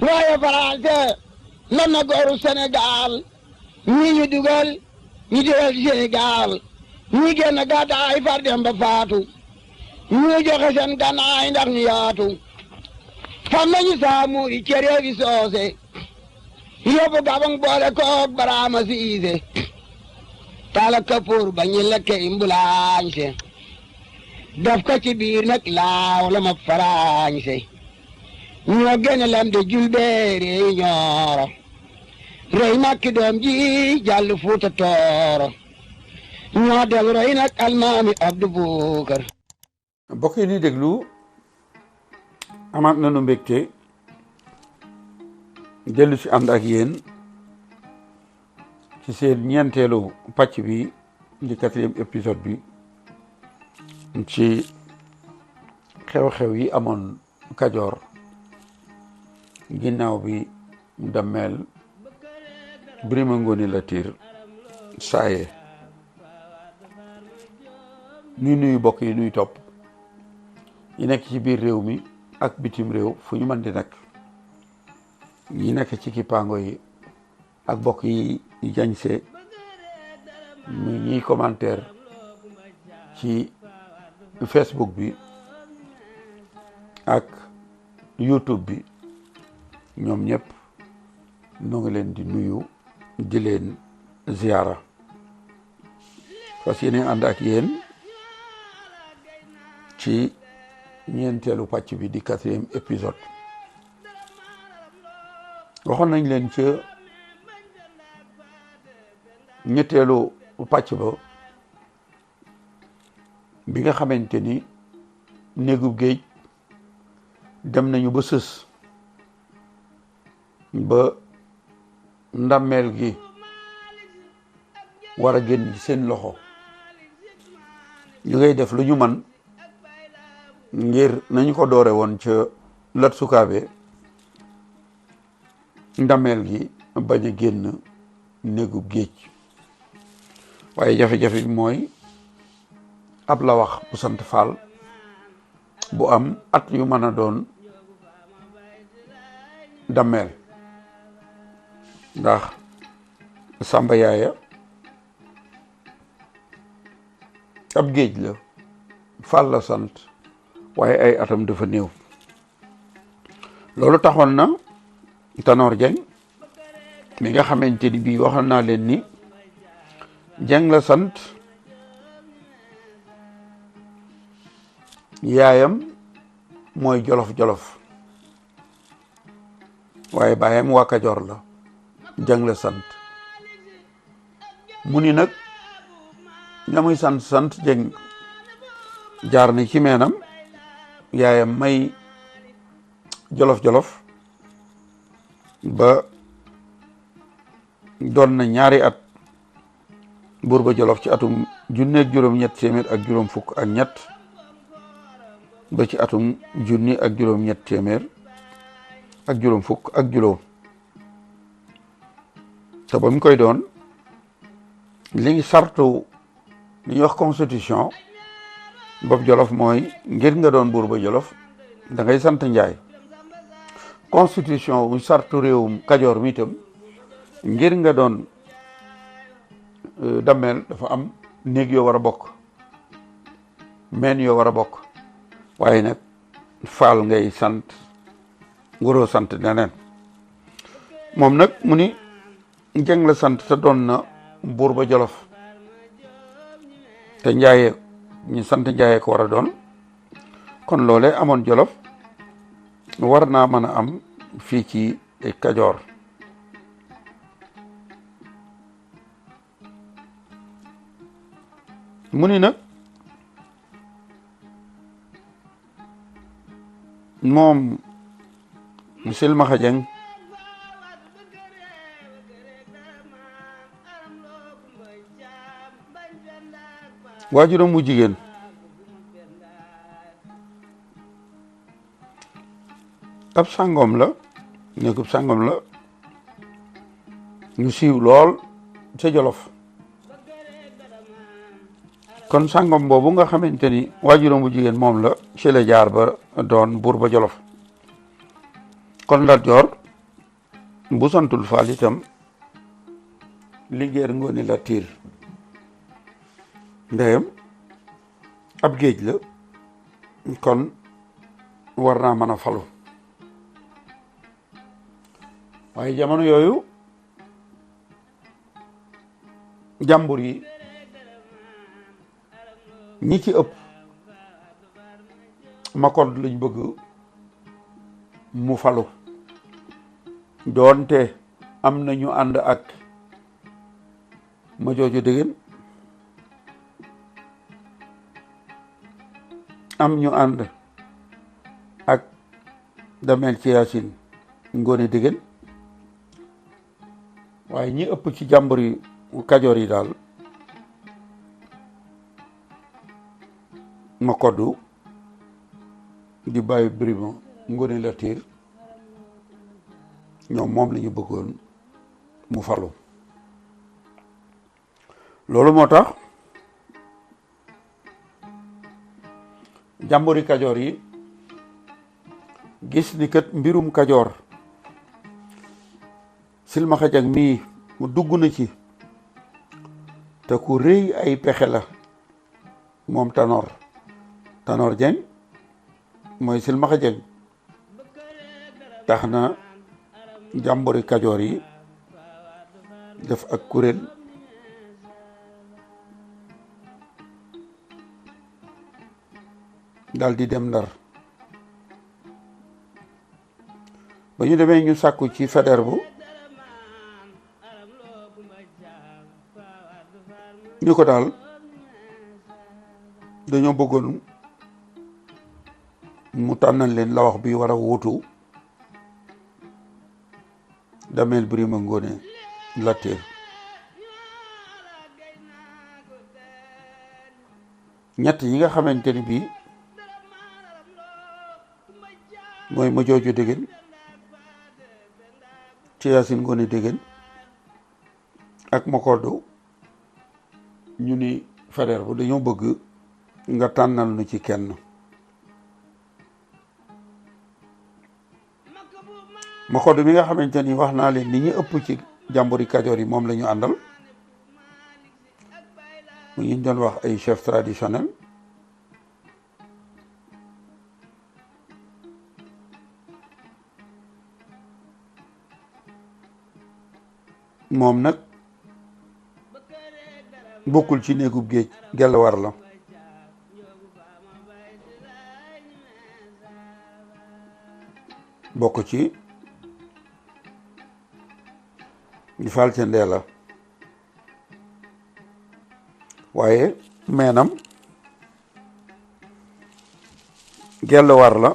waaye Faranse lan na gooru Sénégal ñii ñu dugal Sénégal ñi génn gàddaay far dem ba faatu ñu joxe seen gànnaay ndax ñu yaatu fam nañu saamu i cere fi soose yóbbu Gabang boole koog Baraama Siise tala kapoor ba ñu lekke imbulaañse daf ko ci biir nag laaw la ma faraañse ñoo gene lam de julbeere ñooro rey makki doom ji jàll Fuuta Tooro ñoo del roy nag almaami Abdu Bukar. mbokk yi ni déglu amaat nañu mbégte dellu si ànd ak yéen ci seen ñeenteelu pàcc bi di 4e épisode bi ci xew-xew yi amoon Kajoor ginnaaw bi Damel Birima Ngóone Latiir saaye nuy nuyu bokk yi nuy topp yi nekk ci biir réew mi ak bitim réew fu ñu mën di nekk ñi nekk ci kippaango yi ak bokk yi jañse mu ñuy commentaire ci Facebook bi ak YouTube bi ñoom ñëpp ñoo ngi leen di nuyu di leen ziyaara fas yéene ànd ak yéen ci ñeenteelu pàcc bi di 4e épisode waxoon nañ leen ca ñetteelu pàcc ba bi nga xamante ni néegub géej dem nañu ba sës ba ndàmmeel gi war a génn ci seen loxo ñu ngay def lu ñu man ngir nañu ko doore woon ca Lat Sukaabe ndàmmeel gi bañ a génn néegub géej waaye jafe-jafe bi mooy ab la wax bu sant Faal bu am at yu mën a doon dammeel ndax Samba Yaaya ab géej la Faal la sant waaye ay atam dafa néew loolu taxoon na Tanor Dieng mi nga xamante ni bii waxal naa leen ni Dieng la sant yaayam mooy jolof-jolof waaye baayam waa Kajoor la Dieng la sant mu ni nag ña muy sant Dieng jaar na ci meenam yaayam may jolof-jolof ba doon na ñaari at buur ba Jolof ci atum junni ak juróom-ñett téeméer ak juróom fukk ak ñett ba ci atum junni ak juróom-ñett téeméer ak juróom fukk ak juróom te ba mu koy doon li ngi sartu li ñuy wax constitution bopp Jolof mooy ngir nga doon buur ba Jolof da ngay sant Njaay constitution bu sartu réewum Kajoor mi itam ngir nga doon dammeel dafa am néeg yoo war a bokk meen yoo war a bokk waaye nag Faal ngay sant waroo sant neneen moom nag mu ni Dieng la sant te doon na buur ba Jolof te Njaayee ñu sant Njaayee ko war a doon kon loolee amoon Jolof war naa mën a am fii ci Kajoor mu ni nag moom Silmaxa Dieng waajuram mu jigéen ab sàngoom la nekkub sàngoom la ñu siiw lool ca Jolof kon sàngom boobu nga xamante ni waajuram bu jigéen moom la ci la jaar ba doon buur ba Jolof kon Lat Joor bu santul Faal itam Linguère Ngoné Latyr ndeyam ab géej la kon war naa mën a falu waaye jamono yooyu jàmbur yi ñi ci ëpp Makoddu lañ bëgg mu falu doonte am na ñu ànd ak Majoojo Dégéen am ñu ànd ak Damel ci Yaasin Ngoné Dégéen waaye ñi ëpp ci jàmbur yi Kajoor yi daal Makoddu di bàyyi Birima Ngoné Latyr ñoom moom la ñu bëggoon mu falu loolu moo tax jàmburi Kajoor yi gis ni kat mbirum Kajoor Silmaxa Jang mii mu dugg na ci te ku rëy ay pexe la moom Tanor Dieng mooy Silmaxa Jang tax na jàmburi Kajoor yi def ak kuréel dal di dem Ndar ba ñu demee ñu sàkku ci Faidherbe ñu ko daal dañoo bëggoon mu tànnal leen la wax bi war a wuutu Damel Birima Ngoné Latyr ñett yi nga xamante ni bii mooy Majoojo Dégéen ci Yaasin Ngoné Dégéen ak Makoddu ñu ni Faidherbe dañoo bëgg nga tànnal nu ci kenn Makoddu mi nga xamante ni wax naa leen ni ñu ëpp ci jàmburi Kajoor yi moom la ñu àndal mu ñu doon wax ay chef traditionnel moom nag bokkul ci néegub géej Gelwaar la bokk ci di fal ca Ndeela waaye meenam Gelwaar la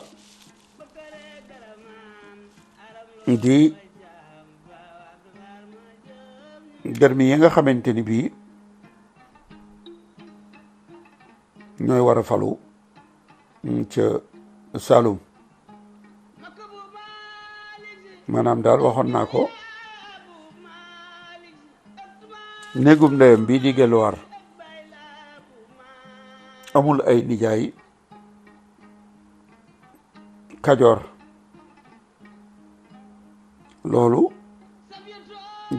di garmi yi nga xamante ni bii ñooy war a falu ca Saloum maanaam daal waxoon naa ko néegum ndeyam bii di Gelwaar amul ay nijaay Kajoor loolu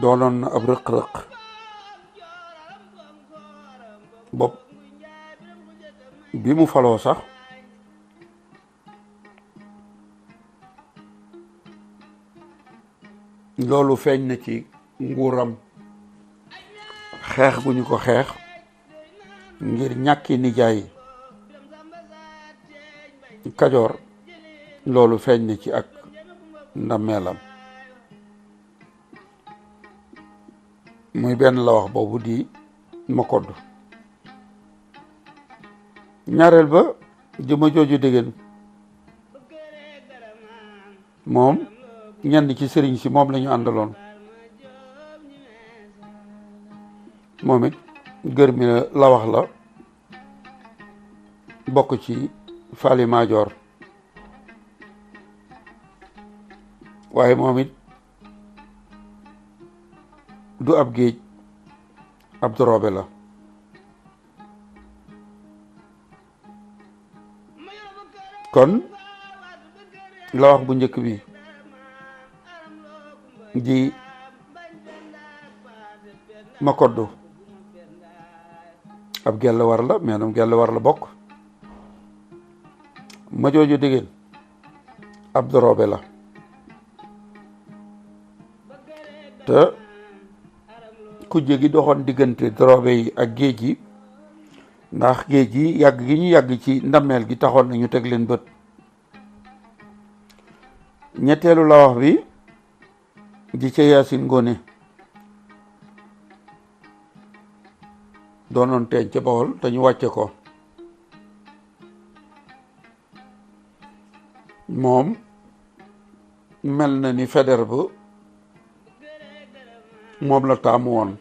doonoon na ab rëq-rëq bopp bi mu faloo sax loolu feeñ na ci nguuram xeex gu ñu ko xeex ngir ñàkki nijaay Kajoor loolu feeñ na ci ak ndammeelam muy benn la wax boobu di Makoddu ñaareel ba di Majoojo Dégéen moom ñenn ci sëriñ si moom la ñu àndaloon moom it gër mi la wax la bokk ci Faali Maajoor waaye moom it du ab géej ab doroobe la kon la wax bu njëkk bi di Makoddu ab gell war la meenum gell war la bokk. ma jooju digéen ab doroobe la te kujje gi doxoon diggante doroobe yi ak géej gi ndax géej gi yàgg gi ñu yàgg ci ndameel gi taxoon na ñu teg leen bët. ñetteelu la wax bi di ca Yaasin Ngoone doonoon teeñ ca Bawol te ñu wàcce ko. moom mel na ni Faidherbe moom la taamu woon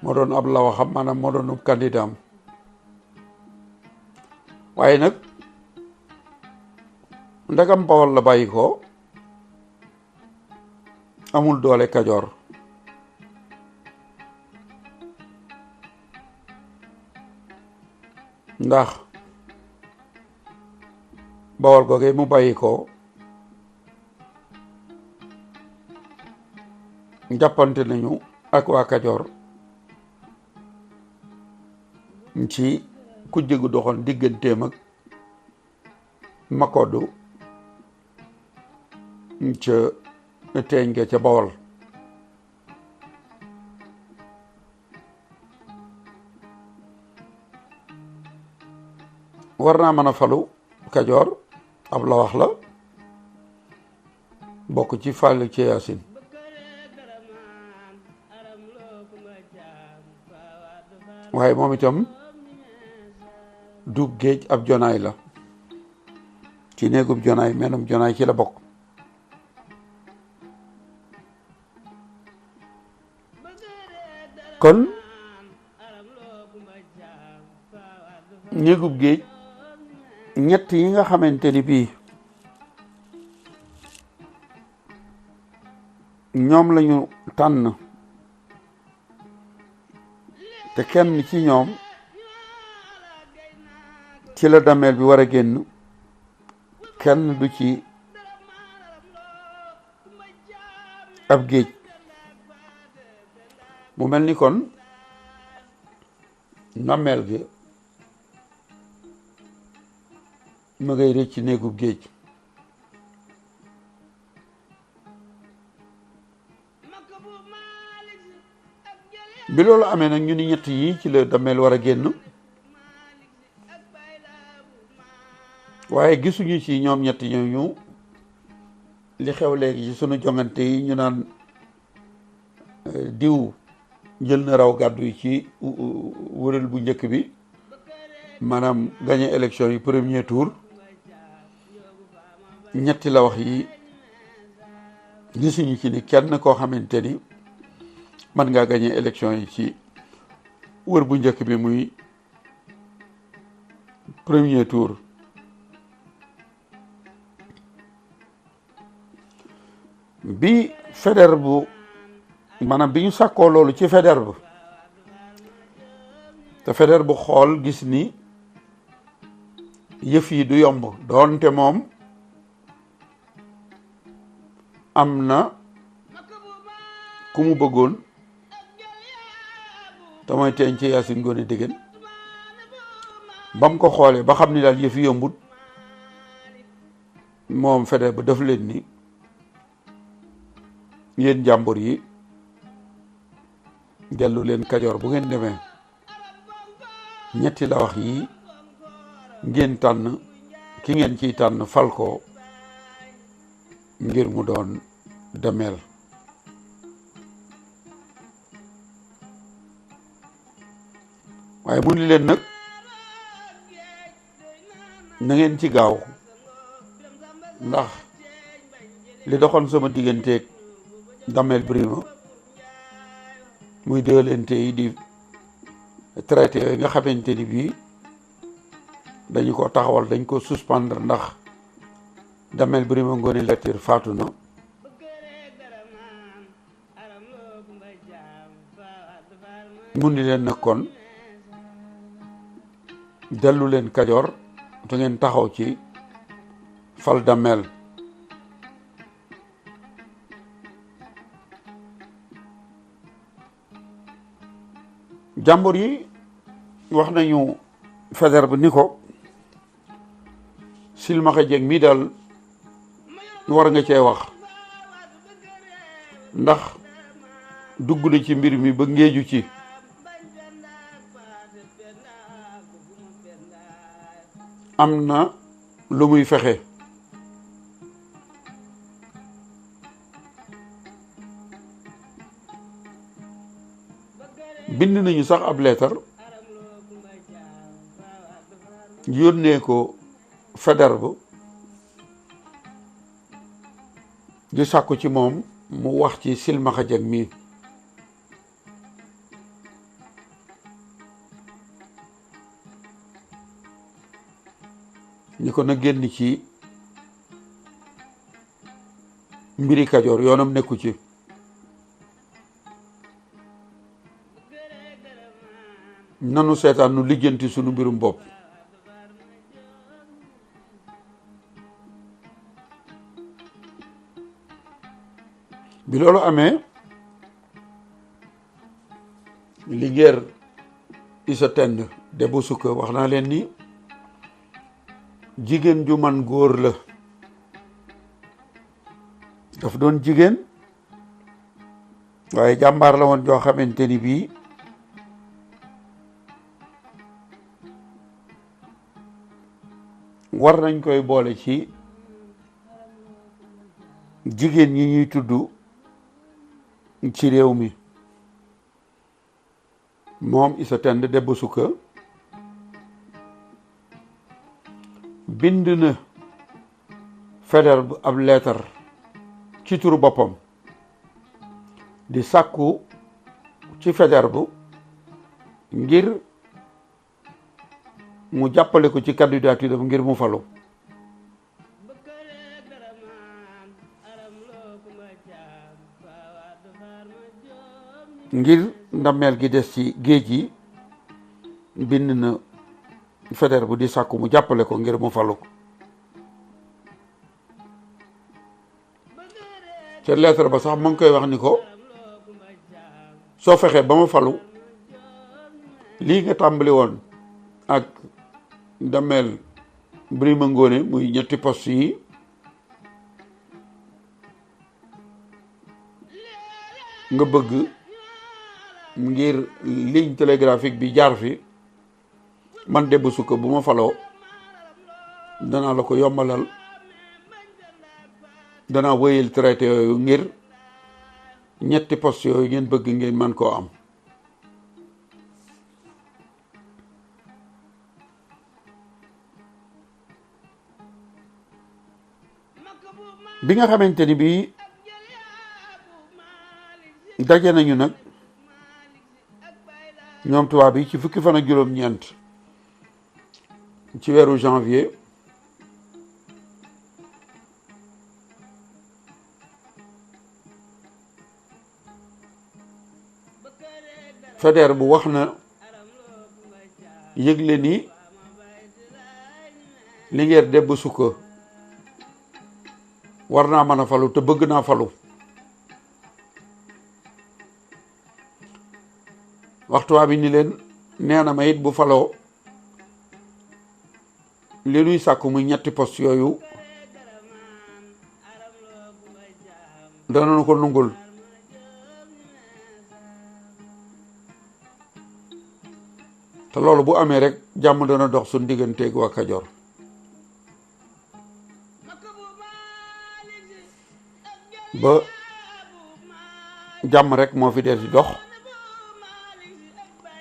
moo doon ab la waxam maanaam moo doon ab candidat am waaye nag ndegam Bawol la bàyyi ko amul doole Kajoor ndax Bawol googee mu bàyyi ko jàppante nañu ak waa Kajoor ci kujje gu doxoon digganteem ak Makoddu ca teeñ ga ca Bawol. war naa mën a falu Kajoor ab la wax la bokk ci fàllu ci Yaasin. waaye moom itam du géej ab jonaay la ci néegub jonaay menum jonaay ci la bokk. kon néegub géej ñett yi nga xamante ni bii ñoom lañu tànn te kenn ci ñoom ci la dameel bi war a génn kenn du ci ab géej. mu mel ni kon dameel gi ma ngay rëcc ci néegub géej. bi loolu amee nag ñu ni ñett yi ci la dameel war a génn waaye gisuñu ci ñoom ñett ñooñu li xew léegi ci sunu jongante yi ñu naan diw jël na raw gàddu yi ci wëral bu njëkk bi maanaam gagné élection yi premier tour. ñetti la wax yi gisuñu ci ni kenn koo xamante ni man ngaa gagné élection yi ci wër bu njëkk bi muy premier tour. bi Faidherbe maanaam bi ñu sàkkoo loolu ci Faidherbe te Faidherbe xool gis ni yëf yi du yomb doonte moom am na ku mu bëggoon te mooy teeñ ci Yaasin Ngoone Dégéen ba mu ko xoolee ba xam ni daal yëf yi yombut moom Faidherbe def leen ni yéen jàmbur yi dellu leen Kajoor bu ngeen demee ñetti la wax yi ngeen tànn ki ngeen ciy tànn fal ko ngir mu doon dameel. waaye mu ni leen nag na ngeen ci gaaw ndax li doxoon sama digganteeg Damel Birima muy déwlente yi di traité yooyu nga xamante ni bii dañu ko taxawal dañ ko suspendre ndax Damel Birima Ngoone Latiir faatu na mu ni leen nag kon dellu leen Kajoor te ngeen taxaw ci fal Damel jàmbur yi wax nañu Faidherbe ni ko Silmaxa Dieng mi daal war nga cee wax ndax dugg na ci mbir mi ba ngéeju ci am na lu muy fexe bind nañu sax ab leetar yónnee ko Faidherbe di sàkku ci moom mu wax ci Silmaxa Dieng mi ni ko na génn ci mbiri Kajoor yoonam nekku ci nanu seetaan nu lijjanti sunu mbirum bopp bi loolu amee Linguère Issa Tend Debbo Sukka wax naa leen ni jigéen ju man góor la daf doon jigéen waaye jàmbaar la woon joo xamante ni bii war nañ koy boole ci jigéen ñi ñuy tudd ci réew mi moom Issa Tend Debbo Sukka bind na Faidherbe ab leetar ci turu boppam di sàkku ci Faidherbe ngir mu jàppale ko ci candidature ngir mu falu ngir ndameel gi des ci géej gi bind na Faidherbe di sàkku mu jàppale ko ngir mu falu ca lettre ba sax ma ngi koy wax ni ko soo fexee ba ma falu lii nga tàmbali woon ak Damel Birima Ngóone muy ñetti poste yi nga bëgg ngir ligne télégraphique bi jaar fi man Debbo Sukka bu ma faloo danaa la ko yombalal danaa wéyal traité yooyu ngir ñetti poste yooyu ngeen bëgg ngeen man koo am bi nga xamante ni bii daje nañu nag ñoom tubaab yi ci fukki fan ak juróom-ñeent ci weeru janvier Faidherbe bu wax na yëgle ni Linguère Debbo Sukka war naa mën a falu te bëgg naa falu waxtuwaa bi ni leen nee na ma it bu faloo li nuy sàkku muy ñetti poste yooyu danañu ko nungul te loolu bu amee rek jàmm dana dox suñ digganteeg waa Kajoor ba jàmm rek moo fi dee di dox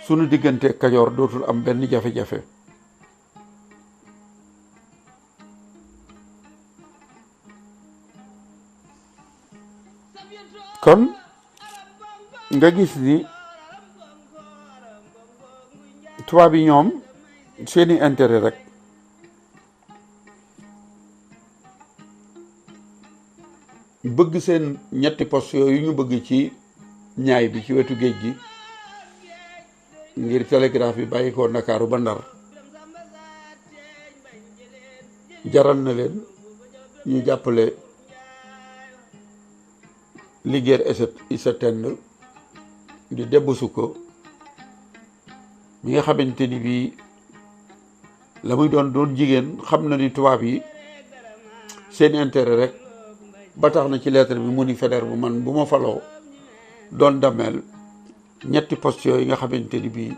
sunu digganteeg Kajoor dootul am benn jafe-jafe kon nga gis ni tubaab yi ñoom seeni intérêt rek bëgg seen ñetti poste yooyu ñu bëgg ci ñaay bi ci wetu géej gi ngir télégraphe bi bàyyi ko Ndakaaru ba Ndar jaral na leen ñu jàppale Linguère Issa Tend di Debbo Sukka mi nga xamante ni bii la muy doon jigéen xam na ni tubaab yi seen intérêt rek ba tax na ci lettre bi mu ni Faidherbe bu man bu ma faloo doon Damel ñetti poste yooyu nga xamante ni bii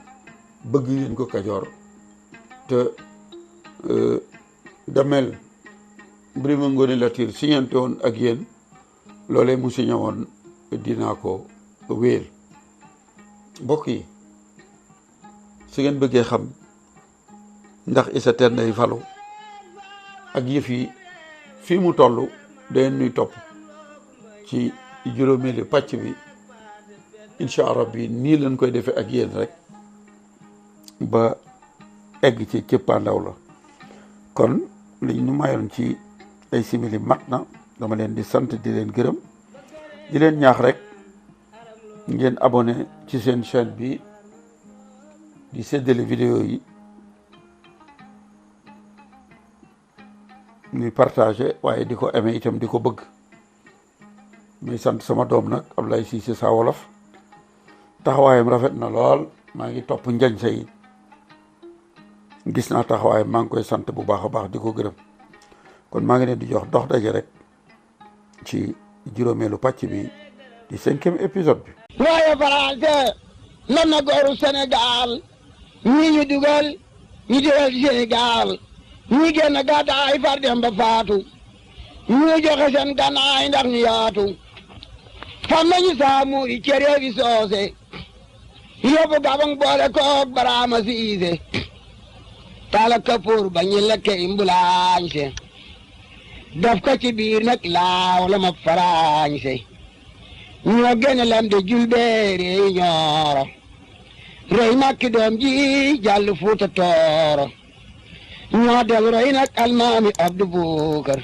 bëgg ngeen ko Kajoor te Damel Birima Ngóone Latiir signante woon ak yéen loolee mu signé woon dinaa ko wéel. mbokk yi su ngeen bëggee xam ndax Issa Tine day falu ak yëf yi fii mu toll dangeen nuy topp ci juróomeeli pàcc bi incha allah bi nii lañ koy defee ak yéen rek ba egg ci cëppaandaw la. kon liñ ñu mayoon ci ay simili mat na dama leen di sant di leen gërëm di leen ñaax rek ngeen abonné ci seen chaîne bi di séddale vidéo yi ñuy partagé waaye di ko aimé itam di ko bëgg. muy sant sama doom nag Ablaye Cissé Saa Wolof taxawaayam rafet na lool maa ngi topp njañ sa yi gis naa taxawaayam maa ngi koy sant bu baax a baax di ko gërëm. kon maa ngi leen di jox dox daje rek ci juróomeelu pàcc bi di 5e épisode bi. waaye Faranse lan na gooru Sénégal ñii ñu dugal Sénégal ñii génn gàddaay far dem ba faatu ñu joxe seen gànnaay ndax ñu yaatu fam nañu saamu yi cere bi soose yóbbu Gabang boole koog Baraama Siise tala kapoor ba ñu lekke imbulaañse daf ko ci biir nag laaw la ma faraañse ñoo gene lam de julbeere ñooro rey makki doom ji jàll Fuuta Tooro ñoo del roy nag almaami Abdu Bukar